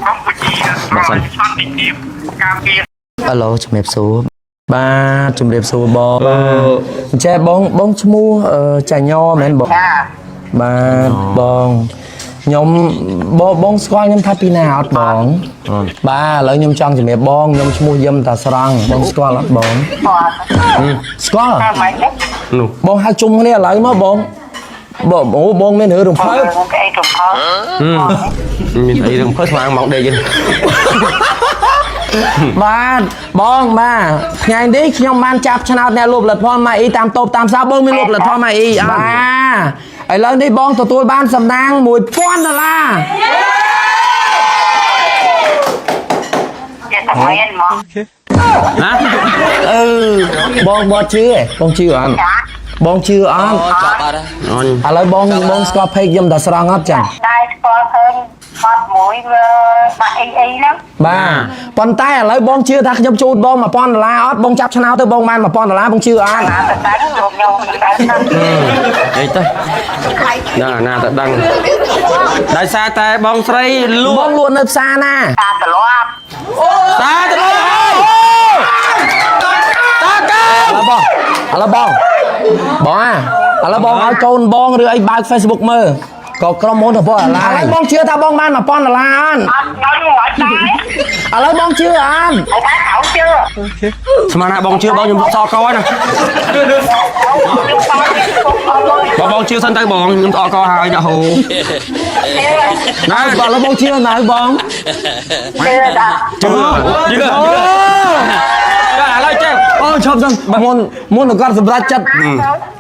កម្ពុជា បើសិន សន្តិភាពការពារ អាឡូជំរាបសួរបាទជំរាបសួរបងអញ្ចេះបងបងឈ្មោះចាញ៉មែនបង ចា បាទបងខ្ញុំបងបងស្គាល់ខ្ញុំថាពីណាអត់បងបាទឥឡូវខ្ញុំចង់ជំរាបបងខ្ញុំឈ្មោះយឹមតាស្រង់បងស្គាល់អត់បង គាត់ ស្គាល់ តែមិនទេ នោះ បងហៅជុំគ្នាឥឡូវមកបងបងអូបងមានរឿងរំភើប គេអីកំផល មានអីរំភើបស្វាងម៉ោងដេកហ្នឹង បាទបងបាទថ្ងៃនេះខ្ញុំបានចាប់ឆ្នោតអ្នកលក់ផលិតផលម៉ាអ៊ីតាមតូបតាមផ្សារបងមានលក់ផលិតផលម៉ាអ៊ីអត់បាទឥឡូវនេះបងទទួលបានសំណាង1000ដុល្លារ ចេះតែមានមក ណា អឺបងបងជឿឯងបងជឿអត់ ចា បងជឿអត់ ចាប់អត់ អូន ឥឡូវបងបងស្គាល់ page ខ្ញុំតាស្រង់អត់ចា ដែរស្គាល់ឃើញបាត់មួយវាបាក់អីអីហ្នឹង បាទប៉ុន្តែឥឡូវបងជឿថាខ្ញុំជូនបង1000ដុល្លារអត់បងចាប់ឆ្នោតទៅបងបាន1000ដុល្លារបងជឿអត់ ណាទៅតែលោកខ្ញុំទៅហ្នឹង អីទៅណាណាទៅដឹងដោយសារតែបងស្រីលក់ បងលក់នៅផ្សារណា តាត្រឡប់ តាទៅលក់ហើយតាកែ ឥឡូវបងឥឡូវបងបងអាឥឡូវបងឲ្យកូនបងឬអីបើក Facebook មើលក៏ក្រុមហ៊ុនទៅបងឥឡូវបងជឿថាបងបាន1000ដុល្លារអត់ អត់ដល់មិនដែរ ឥឡូវបងជឿអត់ ហើយតែเขาជឿ ស្មានណាបងជឿបងខ្ញុំសកហើយណា ខ្ញុំត បងបងជឿសិនទៅបងខ្ញុំសកហើយណាហូណា ឥឡូវបងជឿនៅបង ជឿដល់ ជឿជឿឥឡូវចេះ អូឈប់សិនមុនមុននឹងគាត់សម្រេចចិត្ត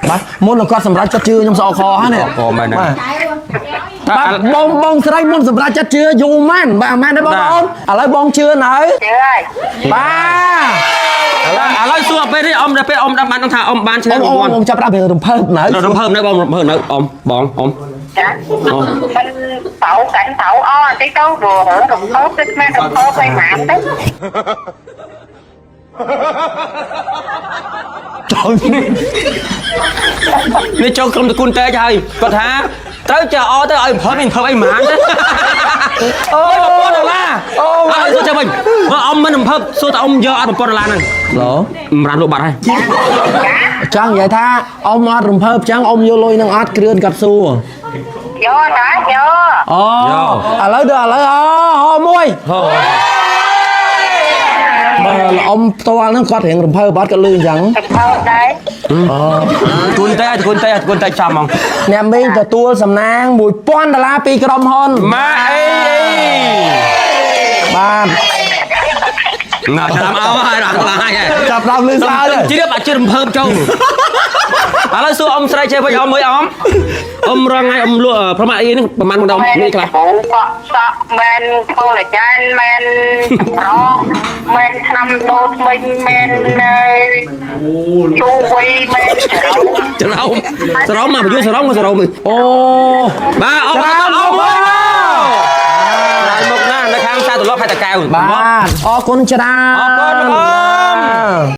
បាទមុននឹងគាត់សម្រេចចិត្តជឿខ្ញុំសអខហ្នឹងនេះ កមែនណា បាទបាទបងបងស្រីមុនសម្រេចចិត្តជឿយូរមែនបាទមែនទេបងប្អូនឥឡូវបងជឿនៅ ជឿហើយ បាទ ឥឡូវសួរពេលនេះអ៊ំដល់ពេលអ៊ំដល់បានថាអ៊ំបានឈ្នះ អូ រង្វាន់ នអូនចាប់ដាក់រំភើបនៅ រំភើបនៅបងរំភើបនៅអ៊ំបងអ៊ំ ចាមិនតៅកាន់តៅអបន្តិចទៅព្រោះរំភើបទៅគ្មានរំភើបអីហ្មងទៅ នេះចូលក្រុមតគុណតែហើយគាត់ថាត្រូវចាអទៅឲ្យរំភើបមានរំភើបអីហ្មងទេអូ1000ដុល្លារអូឲ្យសួរចាំវិញបើអ៊ំមិនរំភើបសួរតើអ៊ំយកអត់1000ដុល្លារហ្នឹង ឡូ ម្រាមលក់បាត់ហើយ ចង់និយាយថាអ៊ំអត់រំភើបចឹងអ៊ំយកលុយនឹងអត់គ្រឿនកាត់សួរ យកតាយក អូឥឡូវដល់ឥឡូវអូហោមួយ ហូ បើអ៊ំផ្ទាល់ហ្នឹងគាត់រៀងរំភើបអត់គាត់លឺអញ្ចឹង រំភើបដែរ គុណតែគុណតែគុណតែចាំហ្មង អ្នកមីងទទួលសំណាង1000ដុល្លារពីក្រុមហ៊ុន ម៉ាអី បាទ ណាចាំអោហើយដល់ខ្លាចហើយ ចាប់ដល់លឺសើច ជ្រាបអាជិះរំភើបចូលឥឡូវសួរអ៊ំស្រីចេះវិញអ៊ំមើលអ៊ំអ៊ំរងថ្ងៃអ៊ំលក់ប្រហែលអីនេះប្រហែលម្ដងនេះខ្លះ បកសក់មែនកូឡាយ៉ែនមែនប្រងមែនឆ្នាំដូរថ្មីមែនជូវៃមែនច្រោម ច្រោមច្រោមមកបញ្យល់ច្រោមមកច្រោម អូ បាទអ៊ំអ៊ំមកហើយមកណានៅខាងសាត្រឡប់ខេត្តតាកែវ បាទអរគុណច្រើន អរគុណអ៊ំ